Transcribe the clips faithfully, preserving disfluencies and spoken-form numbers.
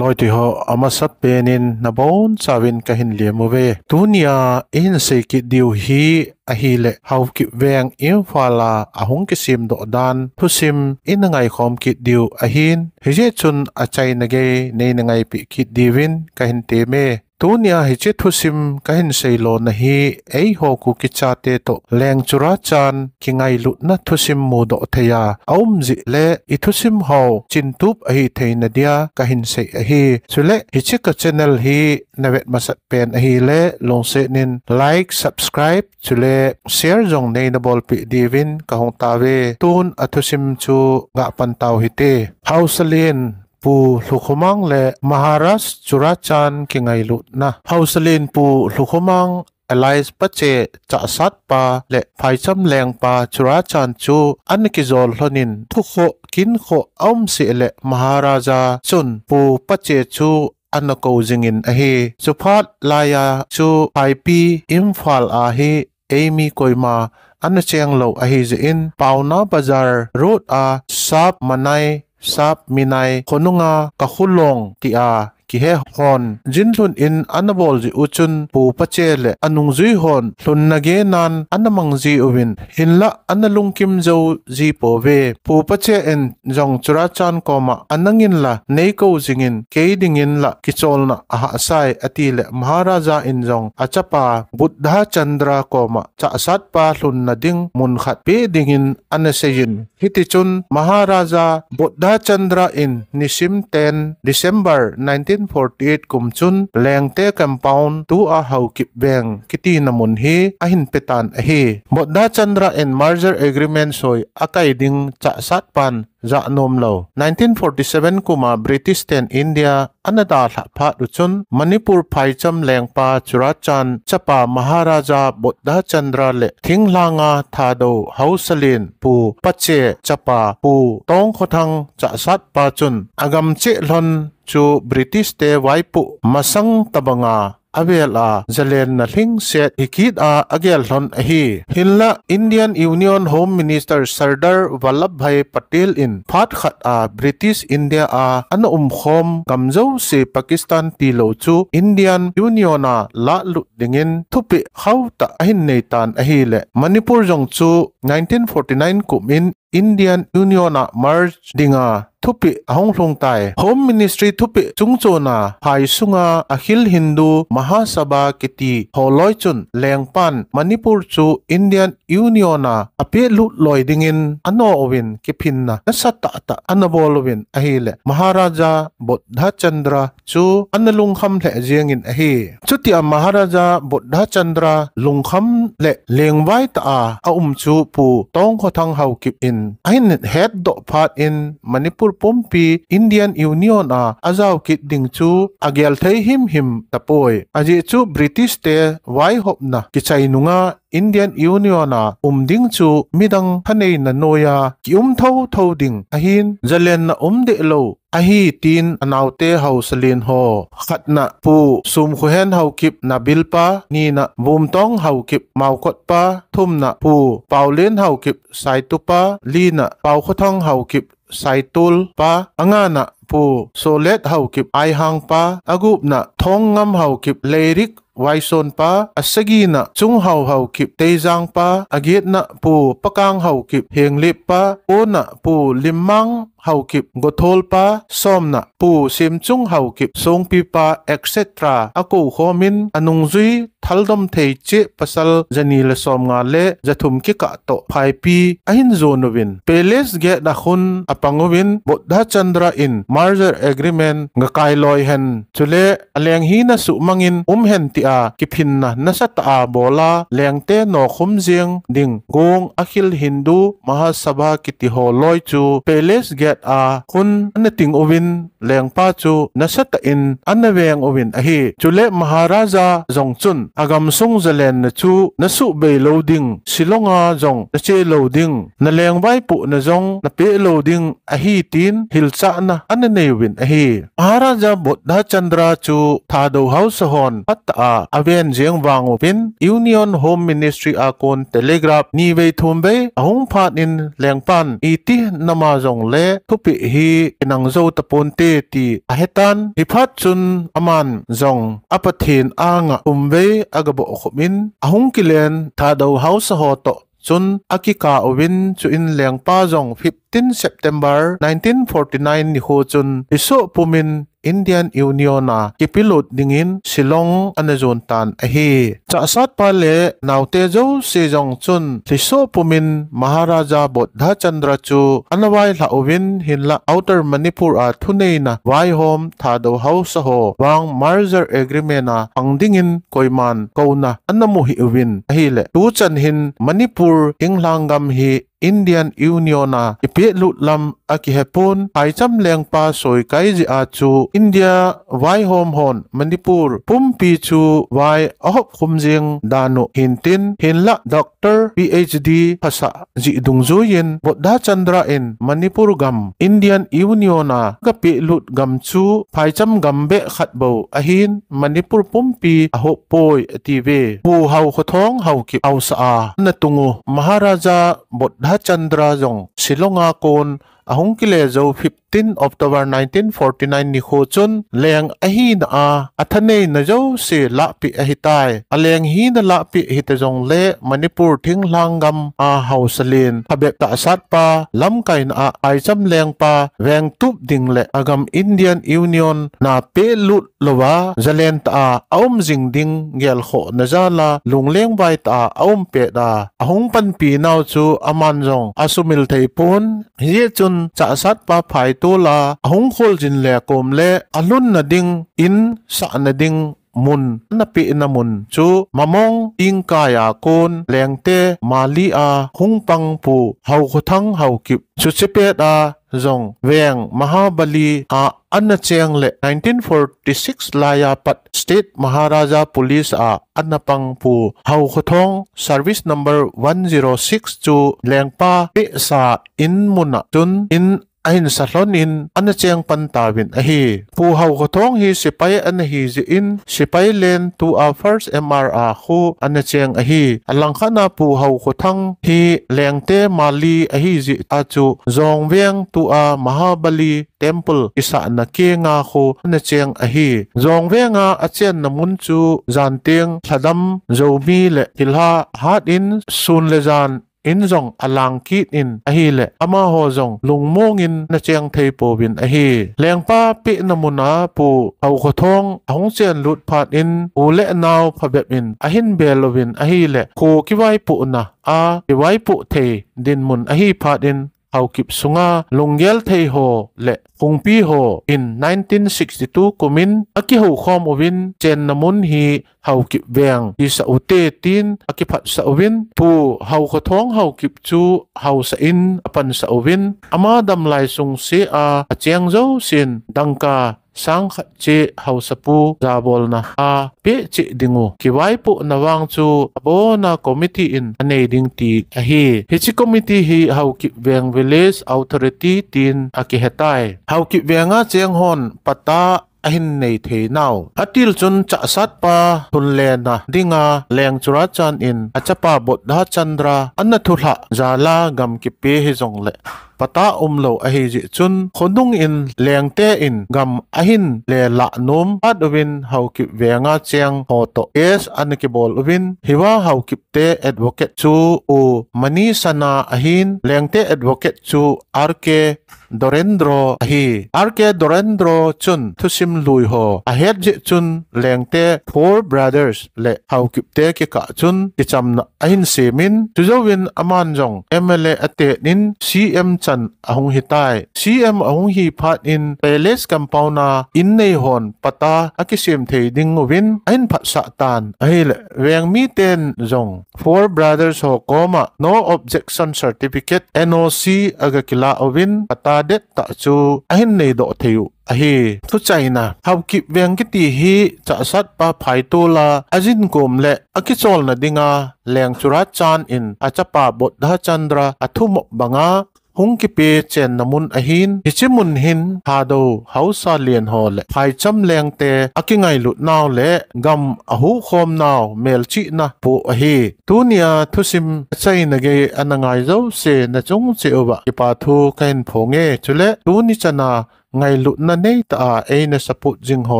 Loite ho, amasapen in nabonchauvin kahin lem uve. Tunia ihin sei kit diu hi ahile, Haokip Veng Imphal a ahung kisemdoh dan thusim ina ngaikhom kit diu ahin, hijeh chun achaina gei neina ngaipeh kit diuvin kahin teme. Tunia hiche thusim kahin seilona hi eiho Kuki chate toh Leng Churachan kingailutna thusim mudoh thei a aum jeh le ithusim ho chintup ahithei nadia kahin sei ahi. Chule hiche ka channel hi navet masat pen ahile lungset in like, subscribe, chule share jong neina bolpeh diuvin kahung tauve. Tun athusim chu gapan tau hite. Haosalen Pu Lhukhomang le Maharaj Churachan kingailutna. Haosalen Pu Lhukhomang alias Pache Chahsatpa le Phaicham Lengpa Churachan chu ana kijol lhonin thukhoh kinkhoh aum seh le Maharaja chun Pu Pache chu ana kou jingin ahi. Chuphat laiya chu Phaipi Imphal a hi eimi koima ana cheng lou ahi jeh in Paona Bazar road a Sap Manai, Sap Minai khonunga Kakhulong tia kihe hon jinlhun in ana bol jeh u chun Pu Pache le anungjui hon lhunna genan ana mang jiuvin hinlah ana lungkim jou ji pouve. Pu Pache in jong Churachan koma anangin la neikou jingin kei dingin la kicholna ahahsai atile Maharaja in jong achapa Buddha Chandra koma Chahsatpa lhunna ding mun khat peh dingin ana seiyin. Hitichun Maharaja Buddha Chandra in nisim ten December nineteen forty-eight kum chun Lengte compound tua Haokip Veng kitina mun hi ahin petan ahi. Buddha Chandra in merger agreement soi akai ding Chahsatpan janom lou. Nineteen forty-seven kuma British ten India ana dalhah phat u chun Manipur Phaicham Lengpa Churachan chapa Maharaja Buddha Chandra le thinglhanga Thadou Haosalen Pu Pache chapa Pu Tongkhothang Chahsatpa chun agam cheh lhon chu British te vaipoh masang tobanga avel a zalenna lhingset hikit a agel lhon ahi. Hinlah Indian Union Home Minister Sardar Vallabhbhai Patel in phat khat a British India a ana umkhom gam jouse Pakistan tilou chu Indian Union a lahlut dingin thupeh khauhtah ahin neitan ahile Manipur jong chu nineteen forty-nine kum in Indian Union a merge dinga thupeh ahung lhungtai. Home Ministry thupeh chungchona phai sunga Akhil Hindu Mahasabha kiti holoi chun Lengpan Manipur chu Indian Union a apehlut loi dingin anouvin kiphinna nasatah tah ana bol uvin ahile Maharaja Buddha Chandra chu ana lungkham lheh jengin ahi. Chutia Maharaja Buddha Chandra lungkham le lengvai tah a aum chu Pu Tongkhothang Haokip in ahin hetdoh phat in Manipur pumpi Indian Union a ajao kit ding chu agel thei himhim tapoi. Ajeh chu British te vaihopna kichai nunga Indian Union a um ding chu midang thaneina noiya kium thotho ding ahin zalenna um dehlou ahi tin anaote Haosalen ho. Khatna Pu Sumkhohen Haokip Nabilpa, nina Bumtong Haokip Maokotpa, thumna Pu Paolen Haokip Saitupa, lina Paokhothang Haokip Saitulpa, angana Pu Solet Haokip Aihangpa, agupna Thongngam Haokip Leirik Vaisonpa, asagina Chunghao Haokip Teijangpa, agetna Pu Pakang Haokip Hengleppa, kona Pu Limmang Haokip Gotholpa, somna Pu Semchung Haokip Songpipa, et cetera akou khomin anungjui thaldom thei cheh pasal jani le somnga le jathum kikah toh phaipi ahin jon uvin Palace Gate a khun apang uvin Buddha Chandra in merger agreement gakai loi hen chule aleng hina suhmangin um hen tia kiphinna nasatah a bola Lengte nokhum jeng ding gong Akhil Hindu Mahasabha kiti holoi chu Palace Gate a khun ana ting uvin Lengpa chu nasatah in ana veng uvin ahi. Chule Maharaja jong chun agamsung zalenna chu nasuh bei lou ding, Shillong a jong nache lou ding, naleng vaipohna jong napeh lou ding ahi tin hilchahna ana nei uvin ahi. Maharaja Buddha Chandra chu Thadou Haosa hon phatah a aven jeng vang uvin Union Home Ministry a kon telegraph nivei thumvei ahung phat in Lengpan iti nama jongle thupeh hi inang jou taponte ti ahetan, hiphat chun aman jong a Pathen anga thumvei agaboh khum in ahung kilen Thadou Haosa ho toh chun akikah uvin, chuin lengpa jong fifteen September nineteen forty-nine nikho chun lhisoh pumin Indian Union a kipelut dingin Shillong ana jon tan ahi. Chahsatpa le naote jouse jong chun lhisoh pumin Maharaja Bodhachandra chu ana vailhah uvin, hinlah Outer Manipur a thuneina vaihom Thadou Haosa ho vang merger agreement a pang dingin koiman kouna ana mu hih uvin ahile, tuchan hin Manipur thinglhang gam hi Indian Union a ipehlut lam akihepon, phaicham lengpa soikai jeh a chu India vaihom hon Manipur pumpi chu vai ahop khum jing dan u hintin, hinlah Doctor P H D phasah jeh dungjuiyin Bodhachandra in Manipur gam Indian Union a agapehlut gam chu phaicham gam beh khat bou ahin, Manipur pumpi ahop poi atiuve. Pu Haokhothong Haokip haosa a ana tung u Maharaja Bodhachandra jong Shillong a kon ahung kile jou fifteen October nineteen forty-nine nikho chun leng ahina a athaneina jouse lahpeh ahitai. Aleng hina lahpeh hita jongle Manipur thinglhang gam a haosa len phabep Chahsatpa lamkaina a phaicham lengpa vengtup ding le agam Indian Union a pehlut louva zalen tah a aum jing ding gelkhohna jal a lunglengvai tah a aum pet a ahung panpi nau chu aman jong asumil thei pon. Hijeh chun Chahsatpa phaitol a ahung kholjin le kom le alhunna ding in sahna ding mun ana pehna mun chu Mamong Ingkai a kon Lengte Mali a hung pang Pu Haokhothang Haokip, chuche pet a jong veng Mahabali a ana cheng le nineteen forty-six lai a pat State Maharaja Police a ana pang Pu Haokhothong Service Number one zero six chu lengpa pehsa in mun a chun in ahin salhon in ana cheng pan tauvin ahi. Pu Haokhothong hi sepai ana hi jeh in sepai len tua first M R a khu ana cheng ahi. Alangkhat a Pu Haokhothang hi Lengte Mali ahi jeh a chu Jongveng tua Mahabali Temple kisahna kenga khu ana cheng ahi. Jongveng a achenna mun chu janteng lhadam Zomi le thilha hat in sun le jan in jong alang kit in ahile, amaho jong lungmong in ana cheng thei pouvin ahi. Lengpa pehna mun a Pu Haokhothong ahung chen lut phat in u le nao phabep in ahin bel uvin ahile, kho kivaipohna a kivaipoh thei dinmun ahi phat in Haokip sunga lunggel thei ho le hungpi ho in nineteen sixty-two kum in akihoukhom uvin, chenna mun hi Haokip Veng hisah ute tin akiphatsah uvin, Pu Haokhothong Haokip chu haosa in apansah uvin, ama damlai sungse a acheng jousen dangka sang khat cheh haosapu jabolna a peh cheh ding u kivaipohna vang chu abona committee in anei ding ti ahi. Hiche committee hi Haokip Veng Village Authority tin akihetai. Haokip Veng a cheng hon patta ahin nei thei nau. Atil chun Chahsatpa thunlena dinga Leng Churachan in achapa Bodhachandra ana thulhah jal a gam kipe hijongle patta umlou ahi jeh chun khonung in Lengte in gam ahin lelah nom phat uvin Haokip Veng a cheng ho toh case ana kibol uvin, hiva Haokip te advocate chu U Manisana ahin, Lengte advocate chu R K Dorendro ahi. R K Dorendro chun thusim lui ho ahet jeh chun Lengte Four Brothers le Haokip te kikah chun kichamna ahin semin, chujouvin aman jong M L A atet in C M chan ahung hitai. C M ahung hi phat in Palace Compound a in nei hon patta akisem thei ding uvin ahin phatsah tan. Ahile, veng miten jong Four Brothers ho koma No Objection Certificate, N O C, agakilah uvin patta dettah chu ahin neidoh thei u ahi. Thuchaina, Haokip Veng kiti hi Chahsatpa phaitol a ajinkom le akicholna dinga Leng Churachan in achapa Bodhachandra athumop banga hung kipe chenna mun ahin, hiche mun hin Thadou haosa len ho le phaicham lengte akingailut nau le gam ahuhkhom nau melchihna pu ahi. Tunia thusim achaina gei ana ngai jouse nachung cheh uva kipa thu kahin phonge. Chule tuni chana ngailutna neitah a eina support jing ho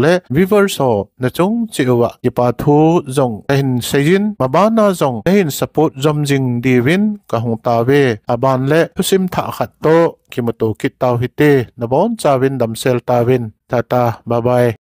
le viewers ho nachung cheh uva kipa thu jong kahin seijin, mabana jong nahin support jom jing diuvin kahung tauve. Aban le thusim thah khat toh kimuto kit tau hite, nabonchauvin damsel tauvin. Tata, bye bye.